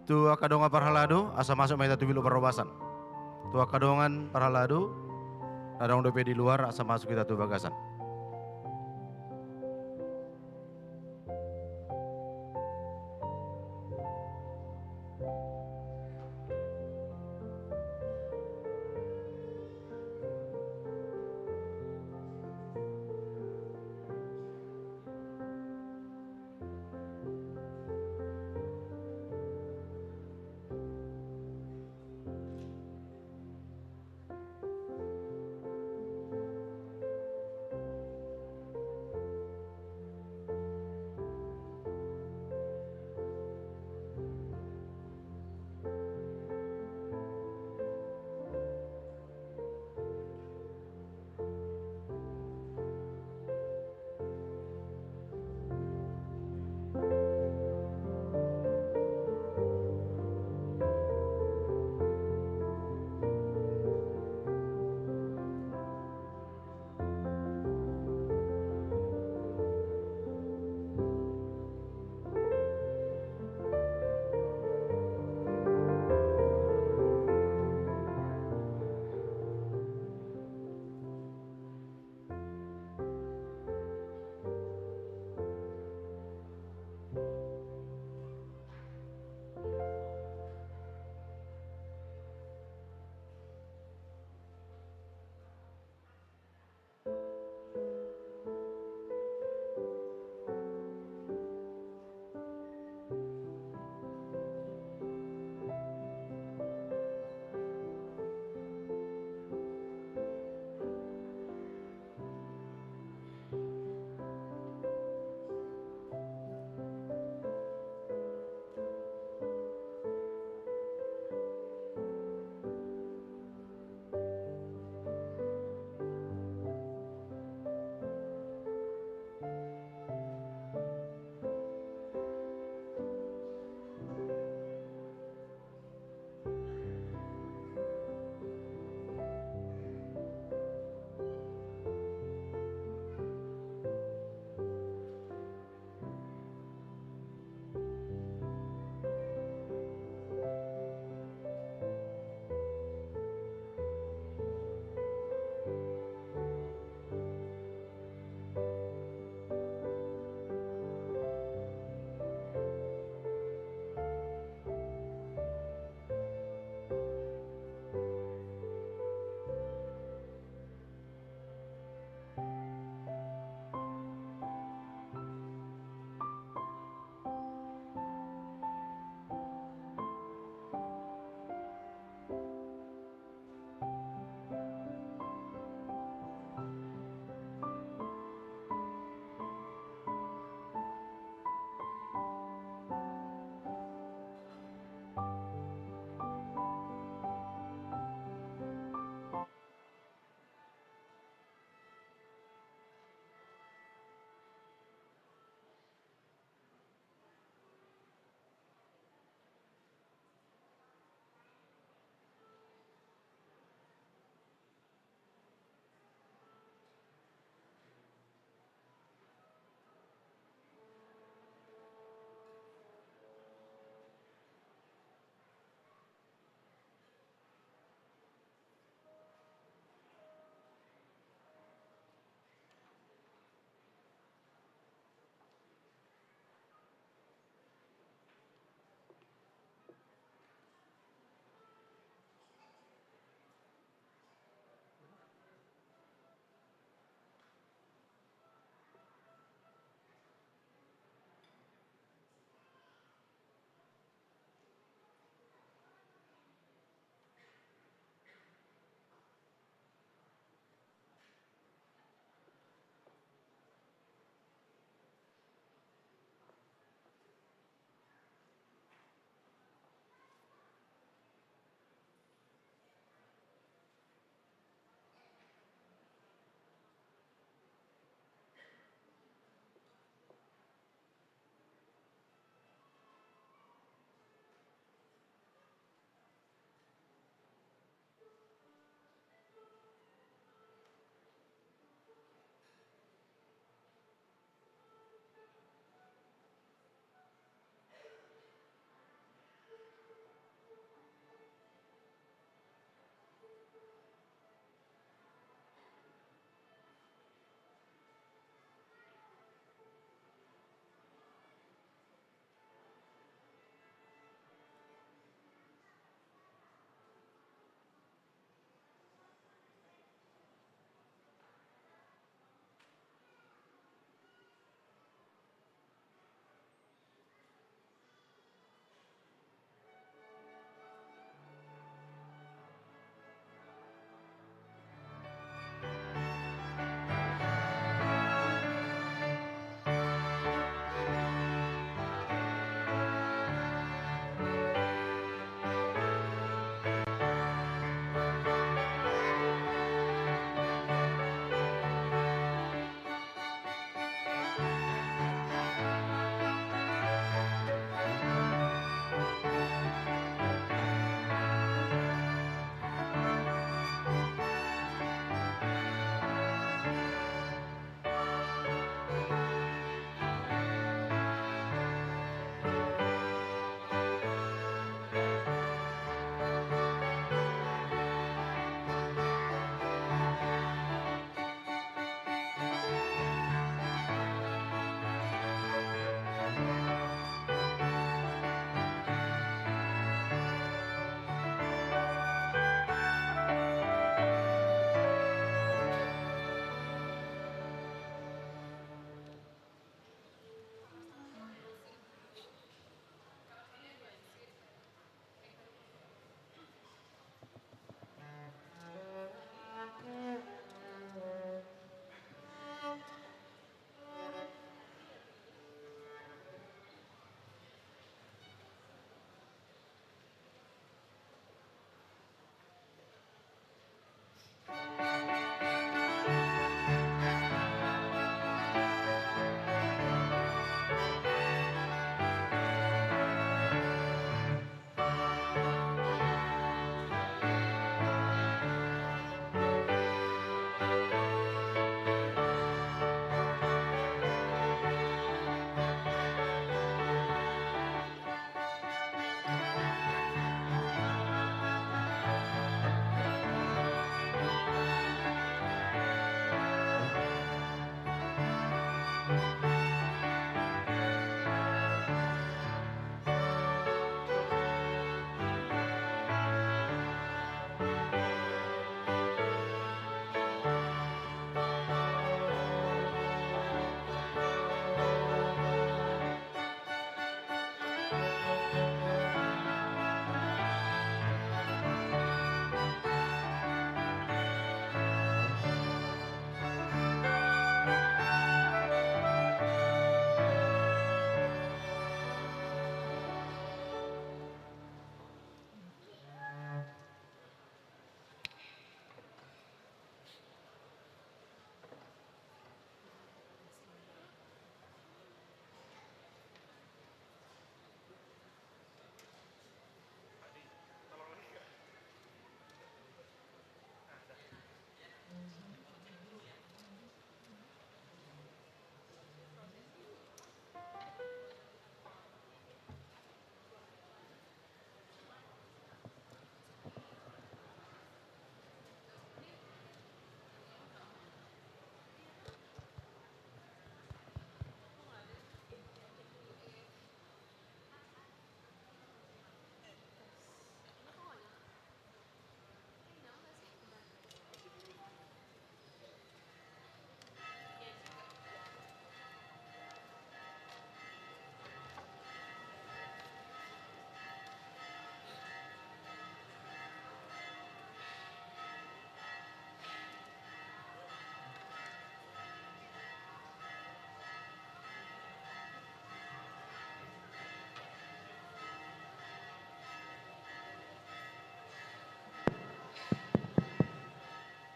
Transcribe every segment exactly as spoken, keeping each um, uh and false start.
Tu angka dongan parhalado, asa masuk ma hita tu bilik parhobasan. Tu angka dongan parhalado, na adong dope di luar, asa masuk hita tu bagasan.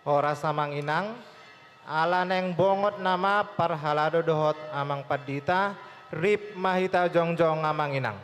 Horas amang inang, ala naeng bongot nama parhalado dohot amang pandita, rip ma hita jongjong amang inang.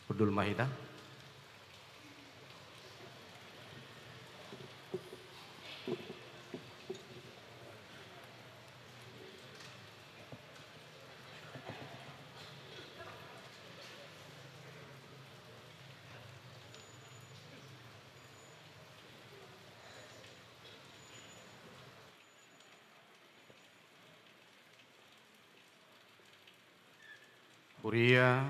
Hundul ma hita. Huria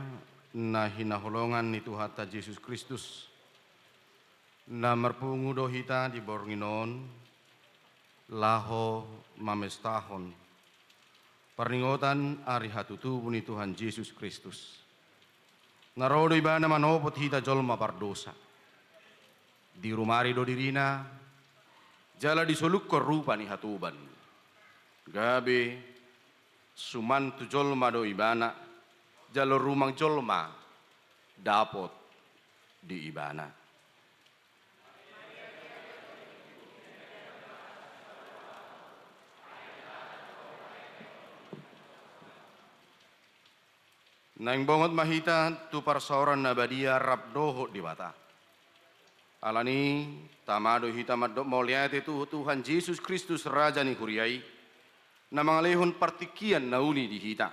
na hinaholongan ni Tuhanta Jesus Kristus, na marpungu do hita di borngin on, laho mamestahon parningotan ari hatutubu ni Tuhan Jesus Kristus. Na ro do Ibana manopot hita jolma pardosa. Dirumari do dirina, jala disolukhon rupa ni hatoban. Gabe suman tu jolma do Ibana, jala rumang jolma dapot di Ibana. Naeng bongot ma hita tu parsaoran na badia rap dohot Debata. Alani, tama do hita mandok mauliate tu Tuhan Jesus Kristus, Raja ni huria i, na mangalehon partingkian na uli di hita.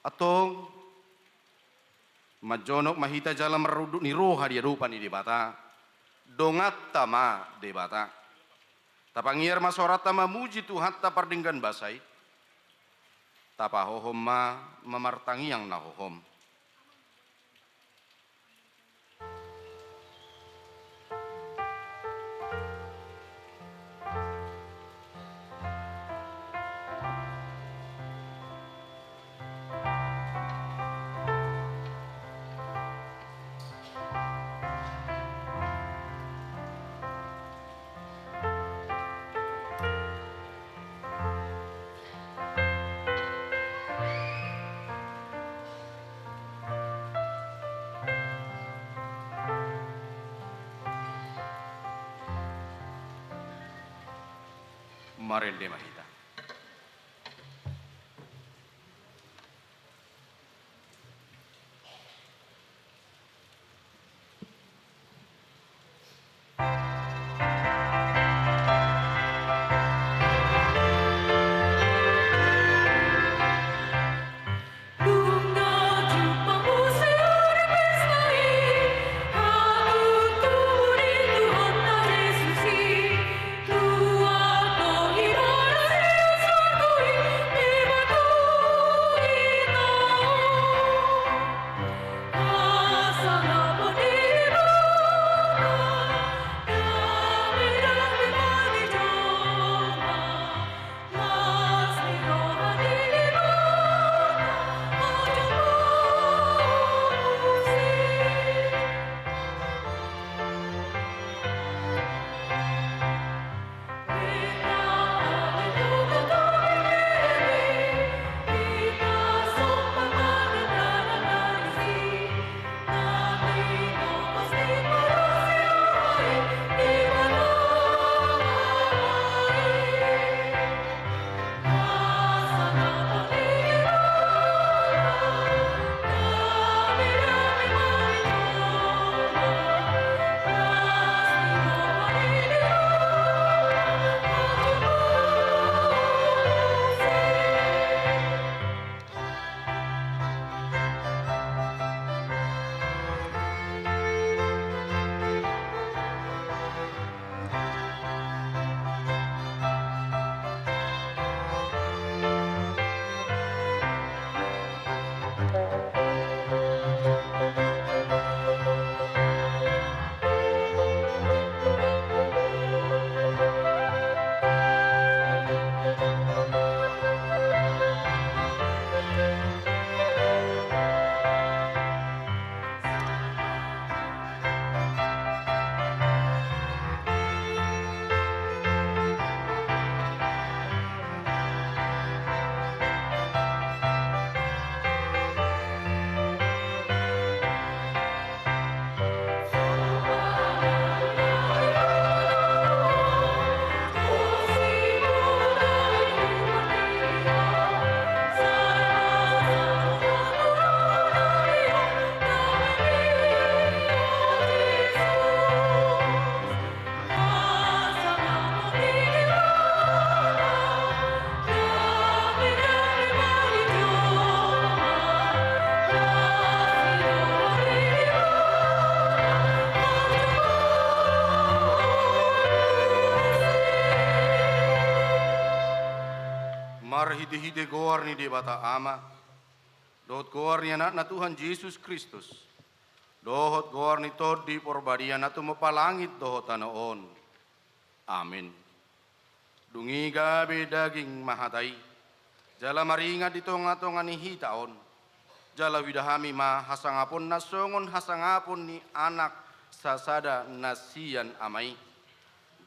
Antong, manjonok ma hita jala marunduk ni roha di adopan ni Debata, donganta ma Debata. Tapangiar ma soranta mamuji Tuhanta pardenggan basa i. Tapahohom ma mamartangiang na hohom. Marende ma hita. Marhitehite goar ni Debata Ama, dohot goar ni Anakna Tuhan Jesus Kristus, dohot goar ni Tondi Parbadia na tumompa langit dohot tano on. Amen. Dung i gabe daging ma hata i, jala maringan di tongatonga ni hita on, jala huida hami ma hasangaponna songon hasangapon ni anak sasada na sian Ama i,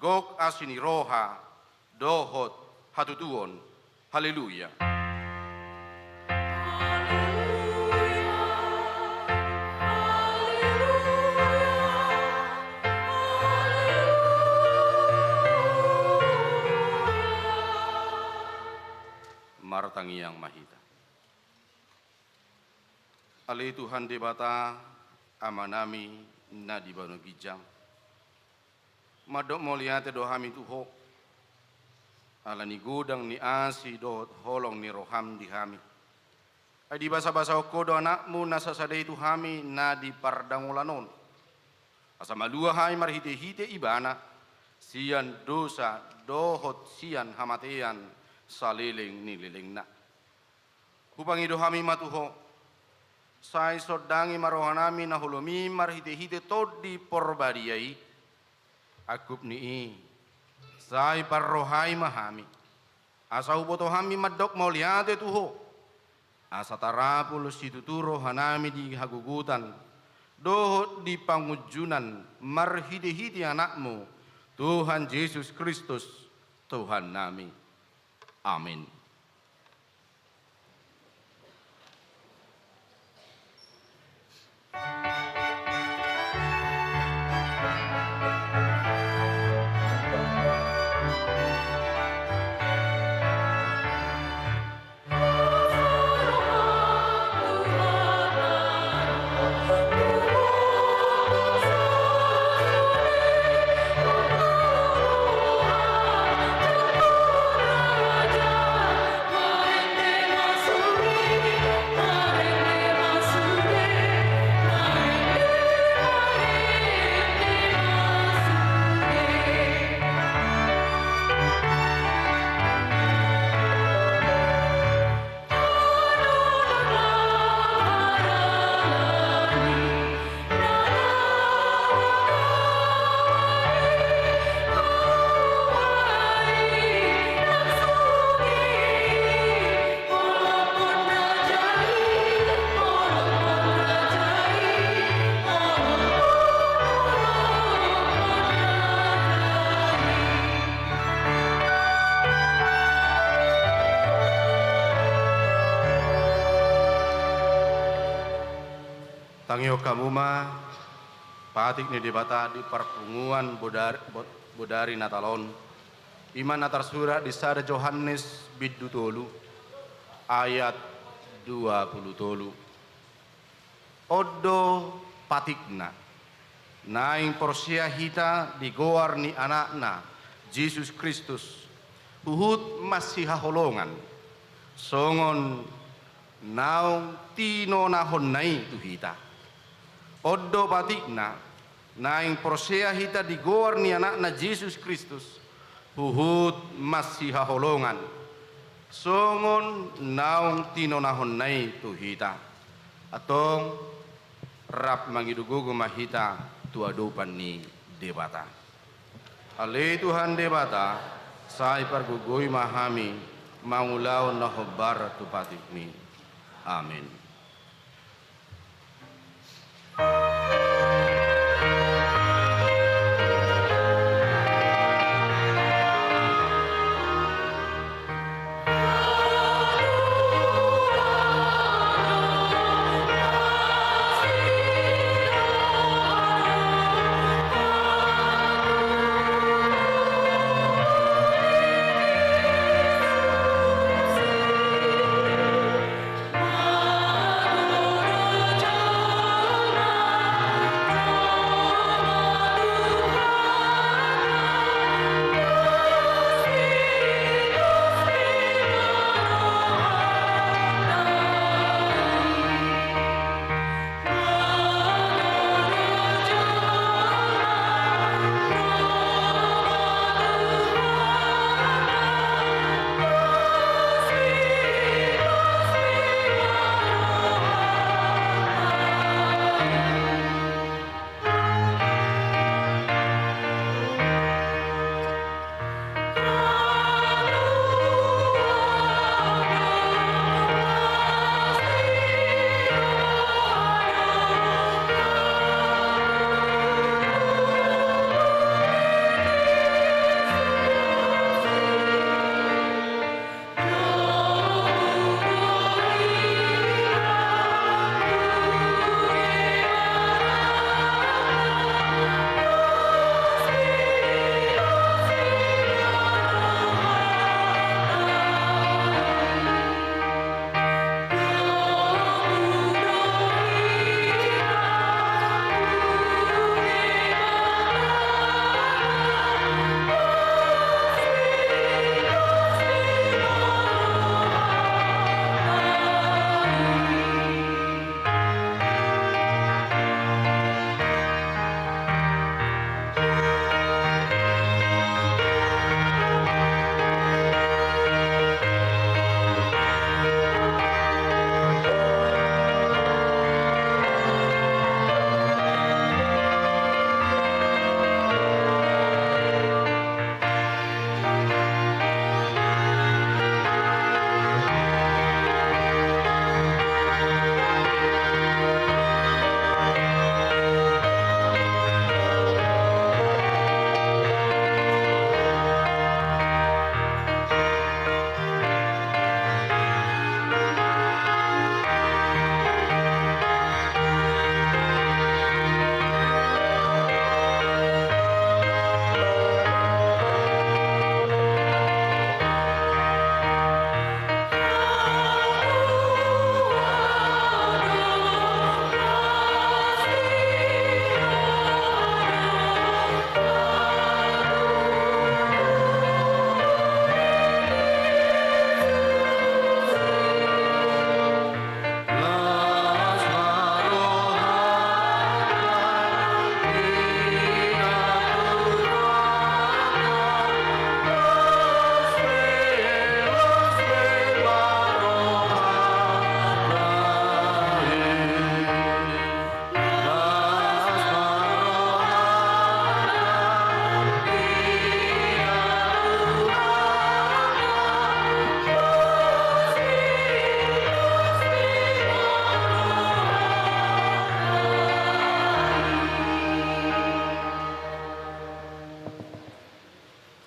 gok asi ni roha dohot hatutuon. Haleluya. Martangiang ma hita. Ale Tuhan Debata, Amanami na di banua ginjang, mandok mauliate do hami tu Ho, ala ni godang ni asi dohot holong ni roham di hami. Ai dibasabasahon Ho do Anakmu na sasada i tu hami na di pardangolan on, asa malua hami marhitehite Ibana sian dosa dohot sian hamatean saleleng ni lelengna. Hupangido hami ma tu Ho, sai sondangi ma rohanami na holom i marhitehite Tondi Porbadia i. Angkup ni i, sai parrohai ma hami, asa huboto hami mandok mauliate tu Ho, asa tarapul situtu rohanami di hagogotan dohot di pangunjunan marhitehite Anakmu, Tuhan Jesus Kristus, Tuhannami. Amin. Tangihon hamu ma patik ni Debata di parpunguan bodari, bo-, bodari Natal on. I ma na tarsurat di sada Johannes bindu tolu, ayat dua pulu tolu. On do patikna, naeng porsea hita di goar ni Anakna, Jesus Kristus, huhut masihaholongan, songon naung tinonahonna i tu hita. On do patikna, naeng porsea hita di goar ni Anakna Jesus Kristus, huhut masihaholongan, songon naung tinonahonna i tu hita. Antong, rap mangido gogo ma hita tu adopan ni Debata. Ale Tuhan Debata, sai pargogoi ma hami mangulahon na hombar tu patikmi. Amen.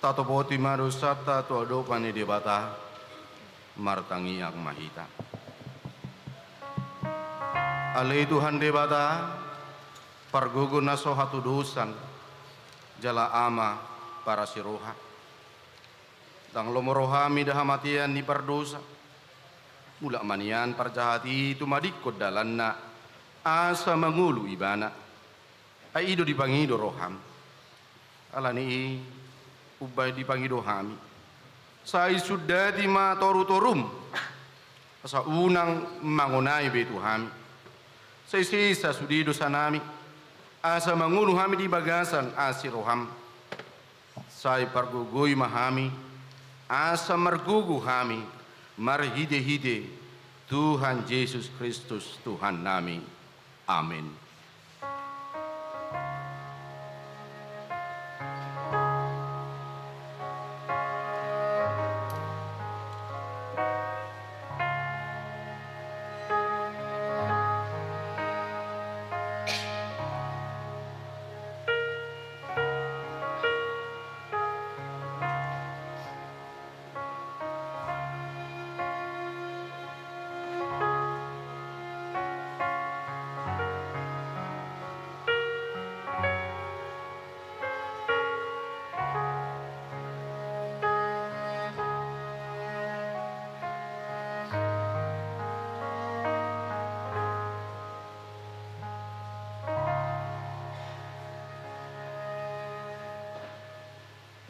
Tatopoti ma dosanta tu adopan ni Debata, martangiang ma hita. Ale Tuhan Debata, pargogo na so hatudosan, jala Ama parasi roha. Ndang lomo rohami da hamatean ni pardosa. Mulak ma nian parjahat i tumadingkon dalanna, asa mangolu ibana. Ai i do dipangido roham. Alani i umbahen dipangido hami, sai sundati ma torutorum, asa unang mangonai be tu hami. Sai sesa sude dosanami, asa mangolu hami di bagasan asi roham. Sai pargogoi ma hami, asa margogo hami, marhitehite Tuhan Jesus Kristus Tuhannami. Amen.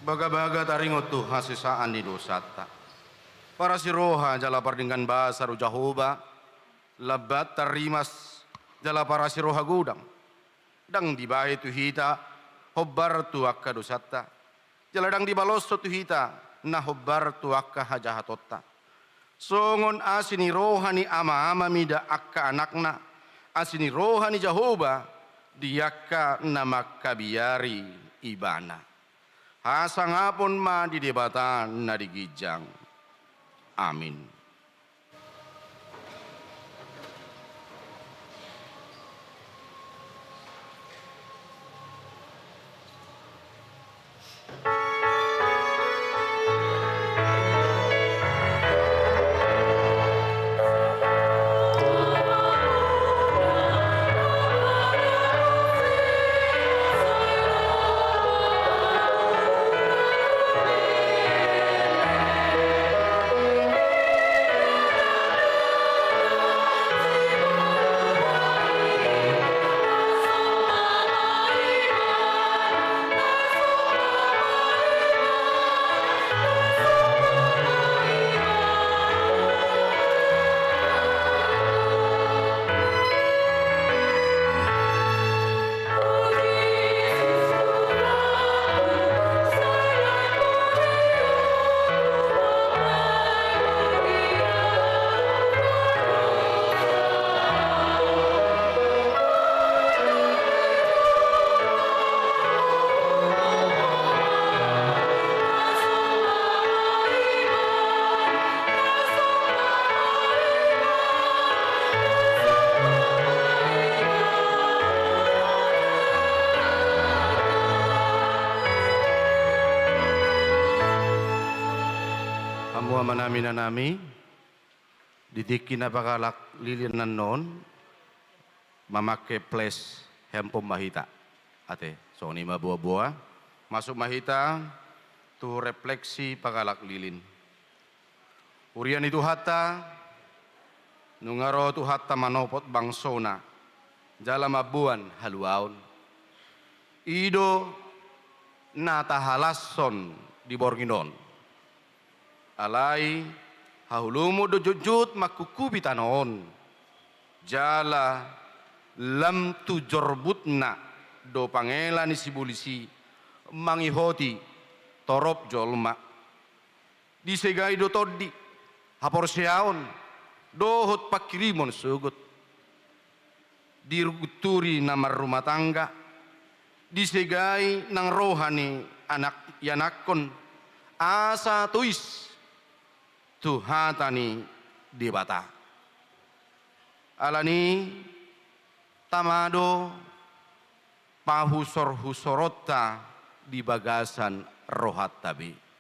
Bagabaga taringot tu hasesaan ni dosanta. Parasi roha jala pardenggan basa do Jahowa, lambat tarrimas jala parasi roha godang. Ndang dibahen tu hita hombar tu angka dosanta, jala ndang dibaloshon tu hita na hombar tu angka hajahatonta. Songon asi ni roha ni amaama mida angka anakna, asi ni roha ni Jahowa di angka na mangkabiari ibana. Hasangapon ma di Debata na di ginjang. Amin. Hamu amanami, inanami, di tingki na pangalaklilian annon, mamangke flash handphone ma hita. Ate, songon i ma boaboa. Masuk ma hita tu refleksi pangalaklilin. Huria ni Tuhanta, nunga ro Tuhanta manopot bangsona, jala mamboan haluaon. I do na tahalashon di borngin on. Alai haholomon do jotjot mangkungkupi tano on. Jala lam tu jorbutna do pangela ni sibolis i mangihoti torop jolma. Disegai do tondi, haporseaon, dohot pangkirimon sogot. Dirunturi na marrumah tangga, disegai nang roha ni anak ianakhon, asa tois tu hata ni Debata. Alani i tama do pahusorhusoronta di bagasan rohanta be.